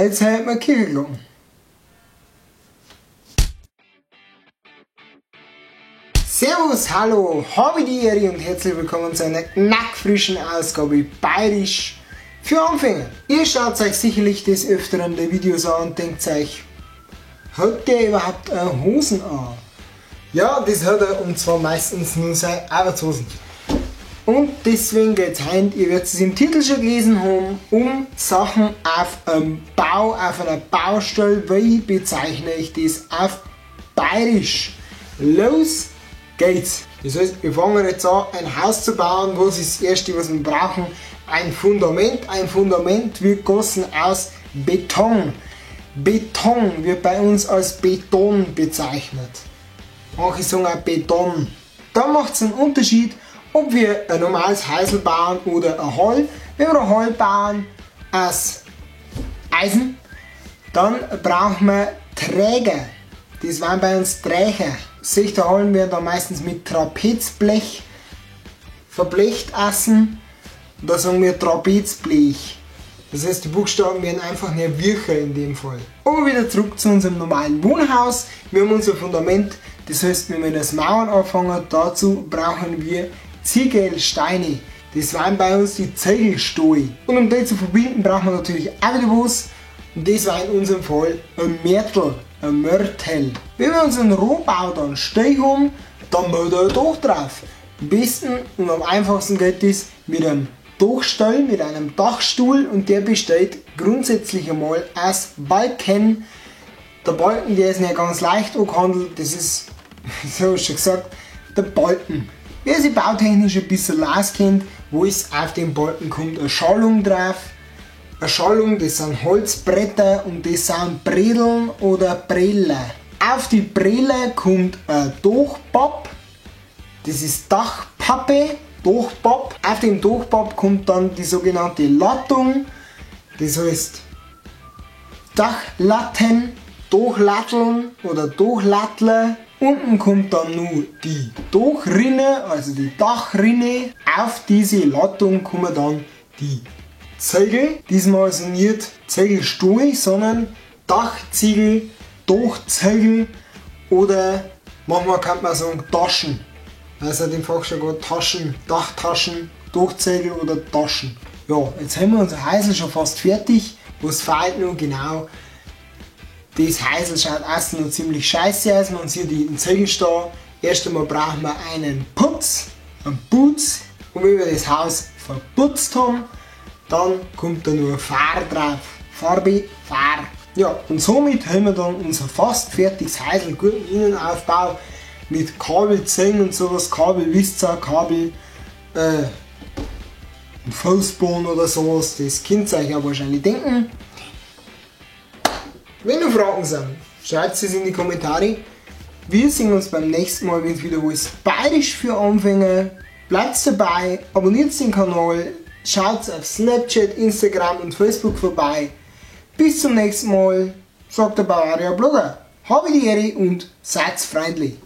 Jetzt hört man Kirchenglocken. Servus, hallo, habe die Ehre und herzlich willkommen zu einer knackfrischen Ausgabe Bayerisch für Anfänger. Ihr schaut euch sicherlich des Öfteren die Videos an und denkt euch, hat der überhaupt Hosen an? Ja, das hat er, und zwar meistens nur seine Arbeitshosen. Und deswegen geht's heute, ihr werdet es im Titel schon gelesen haben, um Sachen auf einem Bau, auf einer Baustelle. Wie bezeichne ich das auf Bayerisch? Los geht's! Das heißt, wir fangen jetzt an, ein Haus zu bauen. Was ist das Erste, was wir brauchen? Ein Fundament. Ein Fundament wird gegossen aus Beton. Beton wird bei uns als Beton bezeichnet. Manche sagen auch Beton. Da macht es einen Unterschied, ob wir ein normales Häusl bauen oder ein Hall. Wenn wir ein Hall bauen aus Eisen, dann brauchen wir Träger. Das waren bei uns Träger. Solche Hallen werden dann meistens mit Trapezblech verblecht essen. Und da sagen wir Trapezblech. Das heißt, die Buchstaben werden einfach nicht wircher in dem Fall. Aber wieder zurück zu unserem normalen Wohnhaus. Wir haben unser Fundament, das heißt, wenn wir das Mauern anfangen, dazu brauchen wir Ziegelsteine. Das waren bei uns die Ziegelsteine. Und um die zu verbinden, brauchen wir natürlich auch wieder was. Und das war in unserem Fall ein Mörtel. Ein Mörtel. Wenn wir unseren Rohbau dann stehen haben, dann bauen wir ein Dach drauf. Am besten und am einfachsten geht das mit einem Dachstuhl, mit einem Dachstuhl, und der besteht grundsätzlich einmal aus Balken. Der Balken, der ist nicht ganz leicht angehandelt, das ist, so schon gesagt, der Balken. Wer sich bautechnisch ein bisschen auskennt, weiß, auf den Balken kommt eine Schalung drauf. Eine Schalung, das sind Holzbretter und das sind Bredeln oder Brelle. Auf die Brille kommt ein Dachpapp, das ist Dachpappe, Dachpapp. Auf dem Dachpapp kommt dann die sogenannte Lattung, das heißt Dachlatten, Dachlatteln oder Dachlattler. Unten kommt dann nur die Dachrinne, also die Dachrinne. Auf diese Lattung kommen dann die Ziegel, diesmal also nicht Ziegelstuhl, sondern Dachziegel, Dachziegel oder manchmal kann man sagen Taschen. Also im Fachjargon Taschen, Dachtaschen, Dachziegel oder Taschen. Ja, jetzt haben wir unser Häusl schon fast fertig. Was fehlt noch? Genau. Das Häusl schaut außen noch ziemlich scheiße aus. Man sieht den Ziegelstein. Erst einmal brauchen wir einen Putz, einen Putz. Und wenn wir das Haus verputzt haben, dann kommt da nur Farbe drauf. Farbe, Farbe. Ja, und somit haben wir dann unser fast fertiges Häusl, guten Innenaufbau mit Kabelzellen und sowas, Kabel, wisst ihr, Kabel, ein Fußboden oder sowas, das könnt ihr euch ja wahrscheinlich denken. Wenn noch Fragen sind, schreibt es in die Kommentare. Wir sehen uns beim nächsten Mal, wenn es wieder heißt Bayerisch für Anfänger. Bleibt dabei, abonniert den Kanal, schaut auf Snapchat, Instagram und Facebook vorbei. Bis zum nächsten Mal, sagt der Bavaria Blogger. Habe die Ehre und seid freundlich.